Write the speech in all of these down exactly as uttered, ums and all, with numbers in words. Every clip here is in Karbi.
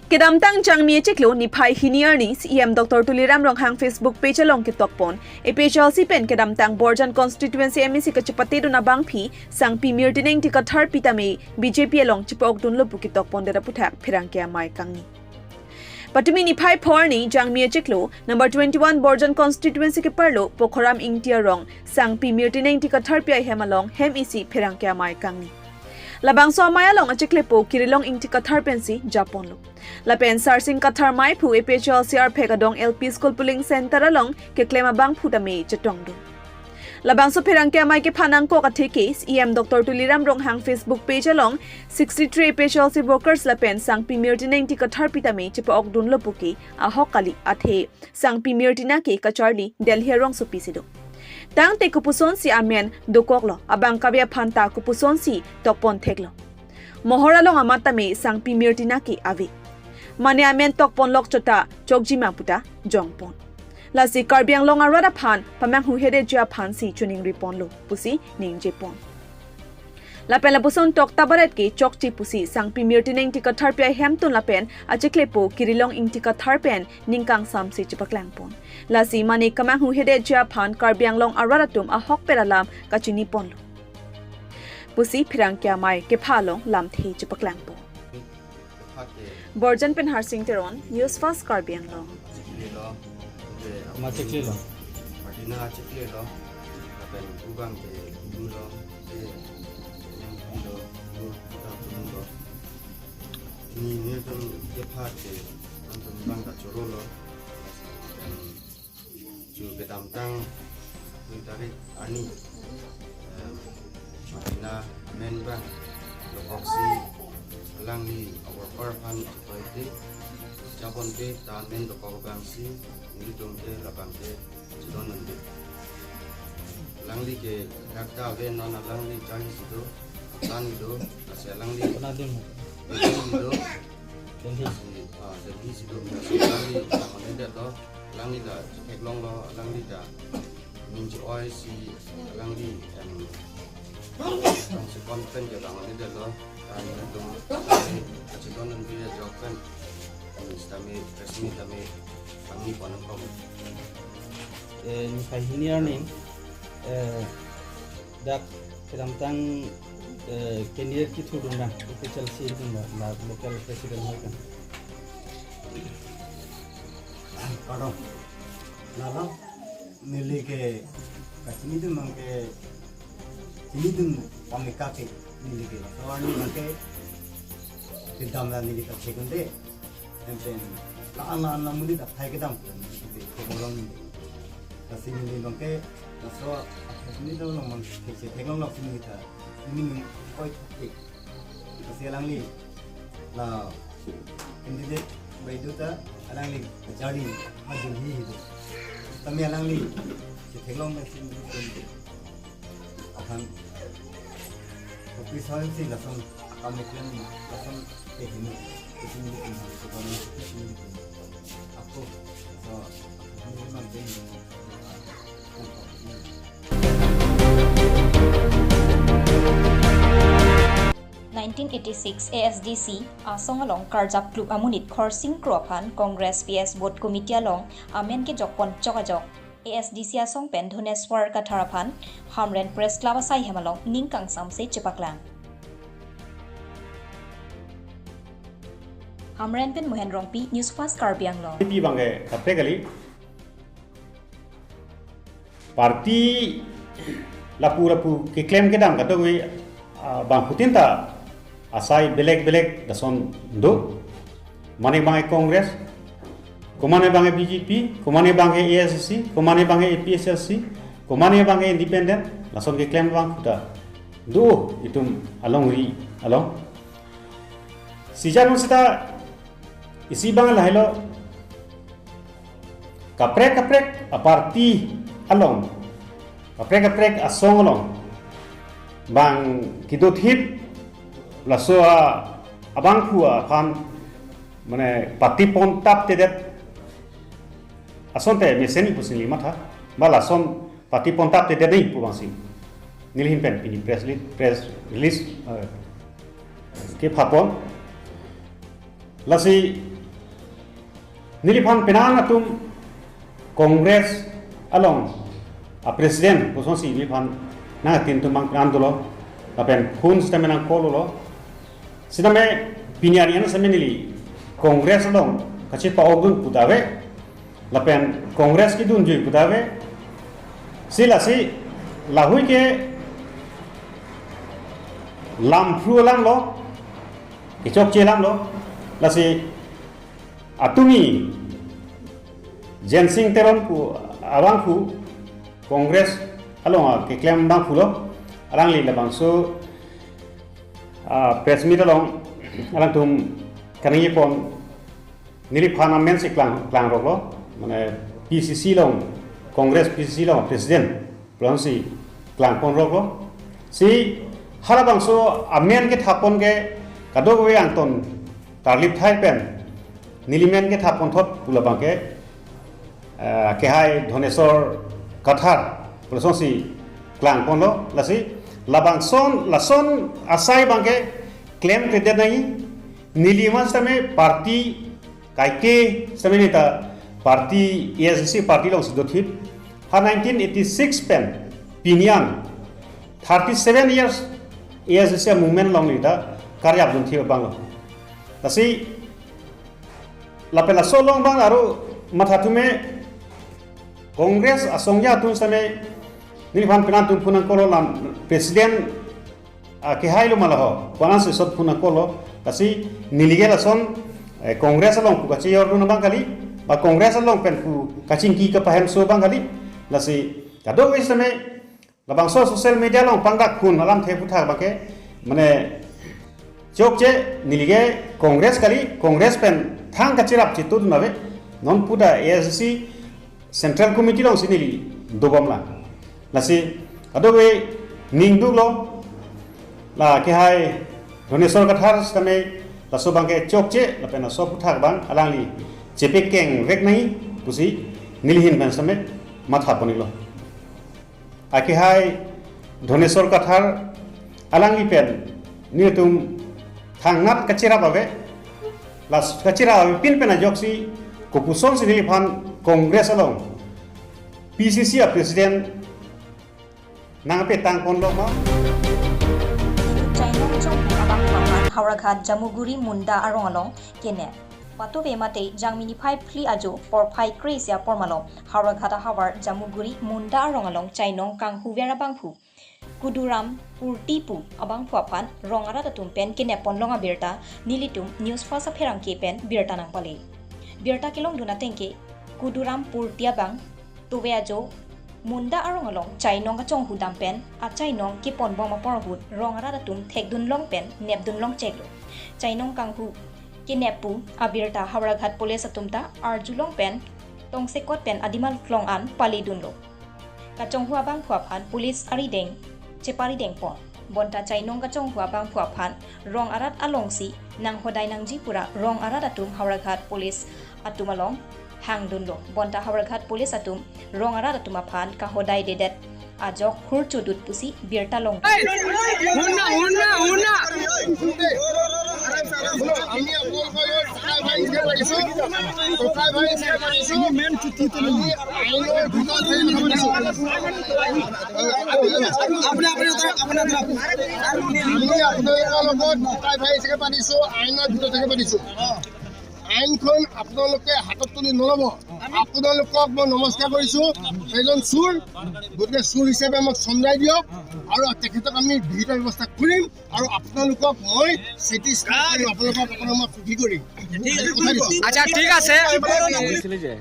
Kedamtang Jangmi achiklo niphai hini arni C E M Doctor Tuliram Ronghang Facebook page along ketokpon A P H L C pen kedamtang Borjan constituency M A C kachepatedun abangpi Sangpi Mirtina Ingti Katharpi tame B J P along chepa-okdunlo pu ketokpondet aphuthak pherangke amei kangni. Patumi niphai pho arni Jangmi achiklo number twenty-one Borjan constituency keparlo Pokhoram Ingti arong Sangpi Mirtina Ingti Katharpi ahem along hem isi pherangke amei kangni. Labangso amei along achiklepo Kirilong Ingti Kathar pensi japonlo. Lapen Sarsing Kathar meiphu A P H L C Arphek Adong L P School polling center along keklem abangphu tame chetongdun. Labangso pherangke amei kephan nangkok atheke C E M Doctor Tuliram Ronghang Facebook page along sixty-three A P H L C workers lapen Sangpi Mirtina Ingti Katharpi tame chepa-okdunlo puke ahok kali, athe Sangpi Mirtina ke kacharli Delhi arongsopi si do. Tangte kopusonsi amen dokoklo, abang kave aphan ta kopusonsi tokpon theklo. Mohor along amat tame Sangpi Mirtina ke ave. Mane amen tokponlok chota chokjima puta jongpon. Lasi Karbi Anglong arat aphan pamanghuhedetji aphansi choningriponlo pusi ningjepon. Lapen lapuson tokta baret ke chokche pusi Sangpi Mirtina Ingti Katharpi ahemtun lapen achiklepo Kirilong Ingti Kathar pen ning kangsamsi chepaklangpon. Lasi mane kamanghuhedetji aphan Karbi Anglong arat atum ahokpet alam kachiniponlo pusi pherangke amei kephan along lamthe chepaklangpon. Borjan pen Harsing Teron, News Fast Karbi Anglong. Macheklelo. Martina cheklelo. Lapen kubang ke dulu lo. Eh, yang dulu lo, dulu kita dulu lo. Ini, ini kan dia pakai. Antum bang kacoro lo. Lapen ju kedamtang dui tarik arni, em, Martina amen bang dokoksi alangli a-worker aphan authority japonpe ta amen dokok abangsi nelitum ke labang ke chedondunde. Alangli ke dak ta ave, non alangli charli si do, plan si do, lasi alangli Pernah dun. Delhi si do. Delhi. Lasi, ah, Delhi si do, lasi alangli ta mane det lo, alangli ta chetheklonglo, alangli ta ningje-oisi, alangli, em, tong si konten ke ta mane det lo, ta nelitum, eh, achedondun pi ajok pen, em, sitame, press meet tame, kami ponang kom. Eh, niphai hini arni, eh, dak kedamtang, eh, candidate kethurdun na, official si dun na, la local president hoi kan. Pardon. Lalo, neli ke, kachinidun abang ke, chinidun abang ke kake, neli ke. So, arni abang ke, kedam la neli kachekun de. Enten, la-an la-an la muli dak thai kedam, neli ke, ke borong neli. Lasi neli abang ke, laso, neli dong abang ke, chetheklong lok si neli ta, neli koi thak ke. Lasi alangli, la, candidate baideu ta, alangli kacharli, ma Delhi si do. Tame alangli, chetheklong na si, aphan, office hoi si lason, akam eklem, lason, tehini, tehini, tehini, tehini, tehini. Ako, so, ako, ako, ako, ako, ako, ako, ako, Nineteen eighty-six A S D C asong along karjap kluk amonit Khorsing Kro aphan Congress P S Booth Committee along amen kejokpon chok ajok A S D C asong pen Dhuneswar Kathar aphan Hamren Press Club asai hem along ning kangsamse chepaklang. Hamren pen Mohen Rongpi, News Fast Karbi Anglong. Pi bangke kaprek kali. Party lapu lapu keklem kedam kadokave, ah, bangphutin ta asai belek belek lason do. Komane bangke Congress, komane bangke B J P, komane bangke A S D C, komane bangke A P H L C, komane bangke independent, lason keklem bangphu ta do itum alongri along. Sijan sita isi bang lahelo, kaprek kaprek aparty along, kaprek kaprek asong along bang kedothip, laso a, abangphu aphan mane patipon taptedet asonte mesen ipusi neli matha, ba lason patipon taptedet nangji pu bangsi neli ahin pen pini press release, press release, eh, kephapon. Lasi Neliphan penang atum Congress along a president kosonsi neliphan nangtin atum abang penang dolo, lapen phone sitame nang call lo. Sitame pini arni an sitame neli Congress along kachepa-okdun pu ta ave, lapen Congress kedunjui pu ta ave. Si lasi lahui ke lamphru alam lo, kechokche alam lo, lasi atumi Jensing Teron pu abangphu Congress along a keklem abangphu lo, alangli labangso a press meet along alangtum kaningje pon neliphan amen si klang, klangrok lo, mane P C C along, Congress P C C along president pulang si klangponrok lo. Si halabangso amen kethapon ke kadokave angton tarlip thai pen neli men kethapon thot pu labang ke, eh, kehai Dhoneswar Kathar pulasonsi klangpon lo, lasi labangson, lason asai abang ke klemkledet nangji. Neli mas sitame party kaike sitame neta party A S D C party alongsi dothip. Ha nineteen eighty-six pen pini an thirty-seven years A S D C movement along neta karjap dunthip abang lo. Lasi lapen laso along abang aro matha thume Congress asong atum sitame neliphan penang atum phone nang call lo, lam president, ah, kehai lo ma la ho, ko-an si sot phone nang call lo. Lasi neli ke lason, eh, Congress along pu kachejordun abang kali, ba Congress along pen pu kachingki kapahemso abang kali. Lasi kadokave sitame labangso social media along pangdak phone alamthe aphuthak abang ke, mane chokche, neli ke Congress kali, Congress pen thang kacherap chetudun ave, non pu ta A S D C Central Committee alongsi neli dobom lang. Lasi kadokave ning duklo, la kehai Dhoneswar Kathar sitame laso abang ke chokche, lapen laso aphuthak abang alangli chepekeng vek nangji pusi neli ahin pen sitame matha pon-iklo. Akehai Dhoneswar Kathar alangli pen nelitum thangnat kacherap ave, las kacherap avepin pen ajoksi kopusonsi neliphan Congress along P C C a president nangpetang ponlo ma? Chainong kachonghu abang aphan Howraghat Jamuguri Munda arong along kenep. Patuve mate Jangmi niphai phli ajo porphai kre-isi apor malom Howraghat ahavar Jamuguri Munda arong along chainong kanghuver abangphu Kuduram Purti pu abangphu aphan rong arat atum pen kenep ponlong abirta nelitum News First apherangke pen birta nangpale. Birta kelongdun ateng ke Kuduram Purti abang tuve ajo Munda arong along chainong kachonghu dam pen achainong keponbom apor ahut rong arat atum thekdunlong pen nepdunlong cheklo. Chainong kanghu kenep pu abirta Howraghat Police atum ta arjulong pen tongsekot pen adim aklong an paledunlo. Kachonghu abangphu aphan police arideng cheparideng pon. Bonta chainong kachonghu abangphu aphan rong arat alongsi nanghodai nangji pura rong arat atum Howraghat Police atum along hangdunlo. Bonta Howraghat Police atum rong arat atum aphan kahodai dedet ajok hur chodut pusi birta long. শুনা, শুনা, শুনা। আমি আপোনালোকৰ লগত ককাই ভাই হিচাপে পাতিছো। ককাই ভাই হিচাপে পাতিছো। আমি মেইন চুটি তুলি। আমি আইনৰ ভিতৰত থাকি মাতিছো। আপুনি, আপুনি উঠক, আপুনি উঠক। আমি আপোনালোকৰ লগত ককাই ভাই হিচাপে পাতিছো, আইনৰ ভিতৰত থাকি পাতিছো। আইনখন আপোনালোকে হাতত তুলি নলব। আপোনালোকক মই নমস্কাৰ কৰিছো, এজন চুৰ, গতিকে চুৰ হিচাপে আমাক চমজাই দিয়ক আৰু তেখেতক আমি বিহিত ব্যৱস্থা কৰিম আৰু আপোনালোকক মই চেটিছফাই কৰিম, আপোনালোকক আপোনাক মই সুখী কৰিম। কথা দিছো। আচ্ছা, ঠিক আছে। গৈছিলে যে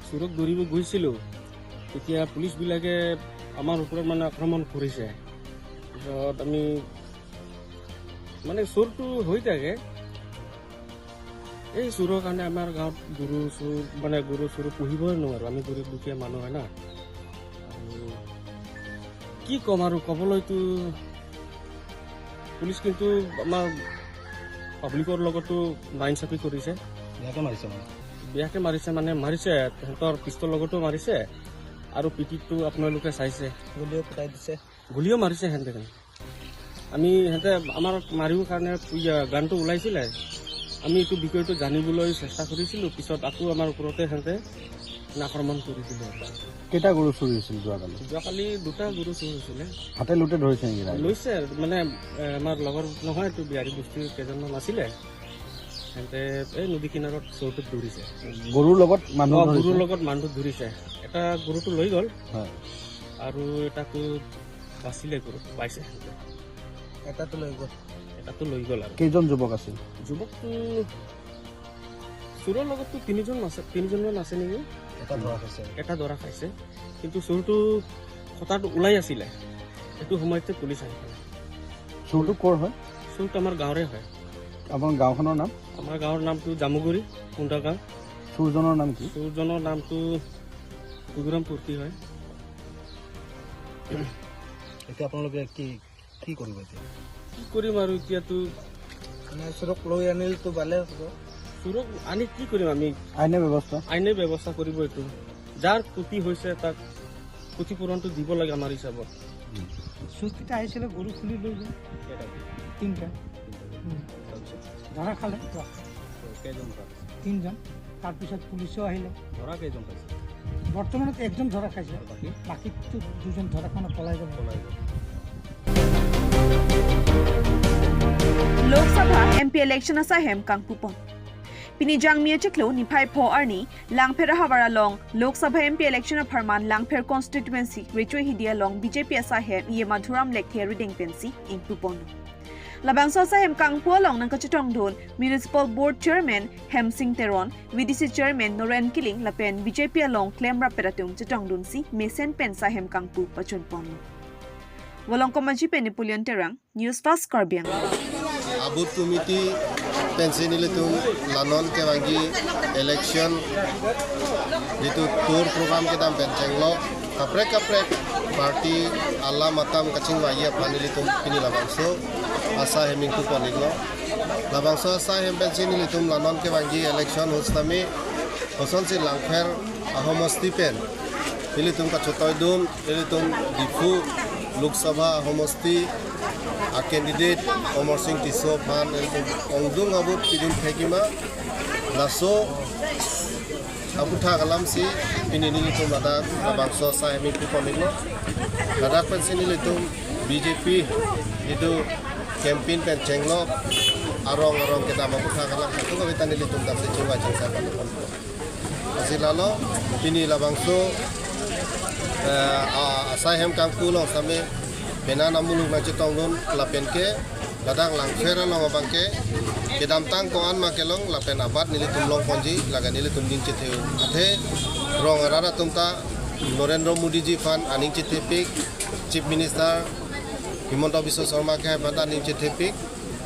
চোৰক ধৰিব গৈছিলো, তেতিয়া পুলিচবিলাকে আমাৰ ওপৰত মানে আক্ৰমণ কৰিছে। পিছত আমি মানে চোৰটো হৈ থাকে, এই চোৰৰ কাৰণে আমাৰ গাঁৱত গৰু চোৰ, মানে গৰু চোৰ পুহিবই নোৱাৰো, আমি গৰীব দুখীয়া মানুহ হয় না। আৰু কি ক'ম আৰু, ক'বলৈতো পুলিচ কিন্তু আমাৰ পাব্লিকৰ লগতো নাইনচাফি কৰিছে। বেয়াকে মাৰিছে মানে? বেয়াকে মাৰিছে মানে, মাৰিছে, সিহঁতৰ পিষ্টল লগতো মাৰিছে আৰু পিঠিততো আপোনালোকে চাইছে। গুলীও ফুটাই দিছে। গুলীও মাৰিছে সিহঁতে। আমি সিহঁতে আমাক মাৰিবৰ কাৰণে ইয়া গানটো ওলাইছিলে, আমি এইটো বিষয়টো জানিবলৈ চেষ্টা কৰিছিলোঁ, পিছত আকৌ আমাৰ ওপৰতে সিহঁতে আক্ৰমণ কৰি দিলে। কেইটা গৰু চুৰ হৈছিল যোৱাকালি? যোৱাকালি দুটা গৰু চুৰ হৈছিলে। হাতে লোটে ধৰিছে নেকি ৰাইজে? লৈছে, মানে, এ, আমাৰ লগৰ নহয়, এইটো বিহাৰী বস্তিৰ কেইজনমান আছিলে, সিহঁতে এই নদী কিনাৰত চোৰটোক ধৰিছে। গৰুৰ লগত মানুহ অ, ধৰিছে? গৰুৰ লগত মানুহ ধৰিছে। এটা গৰুটো লৈ গ'ল। হয়। আৰু এটাতো বাচিলে, গৰুটো পাইছে। এটাতো লৈ গ'ল। এটাতো লৈ গ'ল আৰু। কেইজন যুৱক আছিল? যুৱকটো চোৰৰ লগততো তিনিজন আছে, তিনিজনমান আছে নেকি? এটা ধৰা খাইছে। এটা ধৰা খাইছে। কিন্তু চোৰটো খটাটো ওলাই আছিলে, এইটো সময়তে পুলিচ আহি পালে। চোৰটো ক'ৰ হয়? চোৰটো আমাৰ গাঁৱৰে হয়। আপোনাৰ গাঁওখনৰ নাম? আমাৰ গাঁৱৰ নামটো জামুগুৰি, কুন্দা গাঁও। চোৰজনৰ নাম কি? চোৰজনৰ নামটো তুগুৰাম পূৰ্তি হয়। এতিয়া আপোনালোকে কি, কি কৰিব এতিয়া? কি কৰিম আৰু এতিয়াতো? মানে চোৰক লৈ আনিলেতো ভালে হ'ব। চোৰক আনি কি কৰিম আমি? আইনে ব্যৱস্থা? আইনে ব্যৱস্থা কৰিব এইটো। যাৰ ক্ষতি হৈছে তাক ক্ষতিপূৰণটো দিব লাগে আমাৰ হিচাপত। চোৰকেইটা আহিছিলে, গৰু খুলি লৈ গ'ল। কেইটা? তিনিটা। উম। তাৰপিছত? ধৰা খালে। কেইজন ধৰা? তিনিজন। তাৰপিছত পুলিচো আহিলে। ধৰা কেইজন পাইছে? বৰ্তমানত একজন ধৰা খাইছে। আৰু বাকী? বাকীটো দুজন ধৰা খানা পলাই গ'ল। পলাই গ'ল। Lok Sabha M P election asaihem kangpupon. Pini Jangmi achiklo niphai pho arni Langpher ahavar along Lok Sabha M P election apharman Langpher constituency Recho Hidi along B J P asaihem E A Madhuram Lekthe arideng pensi ingpupon. Labangso asaihem kangpu along nangkachetongdun Municipal Board Chairman Hemsing Teron, V D C Chairman Noren Killing lapen B J P along klemrappet atum chetongdunsi mesen pen asaihem kangpu pachunpon. Volongkom Aji pen Napoleon Terang, News Fast Karbi Anglong. Booth committee pensi nelitum la non kevangji election jitu tour program kedam pen chenglo kaprek kaprek party alam atam kachingvai aphan nelitum pini labangso asaihem ingpupon iklo. Labangso asaihem pensi nelitum la non kevangji election ahut sitame kosonsi Langpher ahomosti pen nelitum kachetoidun, nelitum Diphu Lok Sabha ahomosti a candidate Amarsing Tisso aphan nelitum ongdung a-vote pidun thekji ma, laso aputhak alamsi pini nelitum ladak labangso asaihem ingpupon iklo. Ladak pensi nelitum B J P jitu campaign pen chenglo arong arong kedam aputhak alam katu kaveta nelitum damsi chingvai chingsai pon. Lasi lalo pini labangso, eh, a-, asaihem kangpu along sitame mena namuluk nangchetongdun lapen ke ladak Langpher along abangke kedamtang ko-an ma kelong lapen abat nelitum longponji, lake nelitum ning chethe-o. Athe rong arat atum ta Narendra Modi ji aphan aning chethepik, Chief Minister Himanta Biswa Sarma kehai aphan ta aning chethepik,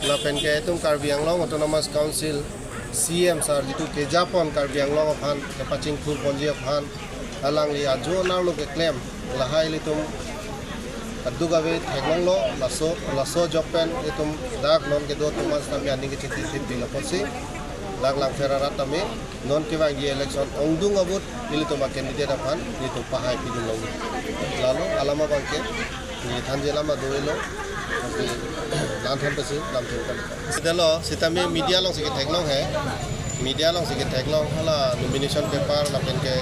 lapen ke itum Karbi Anglong Autonomous Council C E M sir jitu kejapon Karbi Anglong aphan kepachingthurponji aphan alangli ajo anerlo keklem lahai ilitum kadokave theklonglo. Laso, laso ajok pen itum dak non kedo atum sitame aning kechethe thipik apotsi dak Langpher arat tame non kevangji election ongdung a-vote ilitum a-candidate aphan ilitum pahai pidun long. Lalo alam abangke neli thanji alam do-elo. Lanthan pensi lamthe kan. Sitame media alongsi ketheklong he. Media alongsi ketheklong, hala nomination paper lapen ke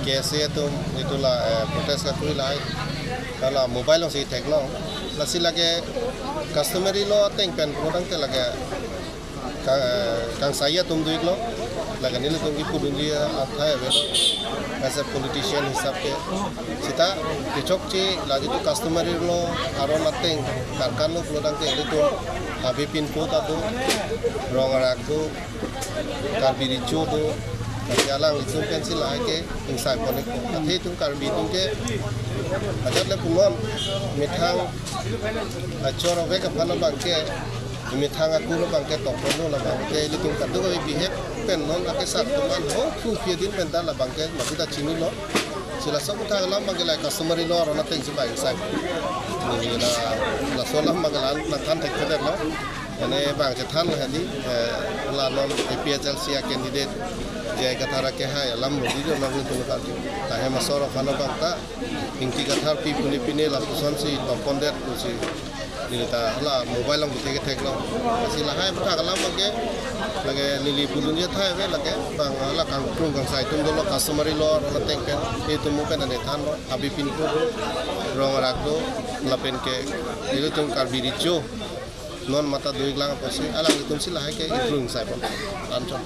K S A atum jitu la, eh, protest kakroi lahai, hala mobile alongsi ketheklong. Lasi lake customary law ateng pen pulotangte lake ka, eh, kangsai atum do-iklo, lake nelitum kipudunji athai ave, as a politician hisab ke. Sita kechokche la jitu customary law aron ateng karkan lo pulotangte ilitum Habe pin code do, rong arak do, Karbi Recho do, Karbi alanglitum pensi lahai ke ingsai pon-ik. Athe itum Karbi atum ke ajat le punon methang achor avek aphan abangke, methang akur abangke tokpon lo labangke ilitum kadokave bihek pen non akesar atum an ho khu phi adin pen ta labangke madu ta chinilo. Si laso aputhak alam abangke la customary law aron atengsi bai ingsai. Neli la laso alam abangke la nangthan thekthedetlo. Ene bang chethanlo hedi, eh, la non A P H L C a-candidate J I Kathar akehai alam rodi jo nang nitum kali. Tahem asor aphan abang ta Ingti Kathar pi pune pine lapusonsi tokpondet pusi Neli ta la mobile along kethek kethek lo. Lasi lahai aphuthak alam lake, lake neli pudun je thai ave lake, bang la kangkrung kangsai atum dolo, customary law, la teng pen, itum pen ane than lo, Habe Pinpo do, Rong Arak do, lapen ke, ilitum Karbi Recho, non mata do-ik lang apotsi, alanglitum si lahai ke improve sai pon. Anchot.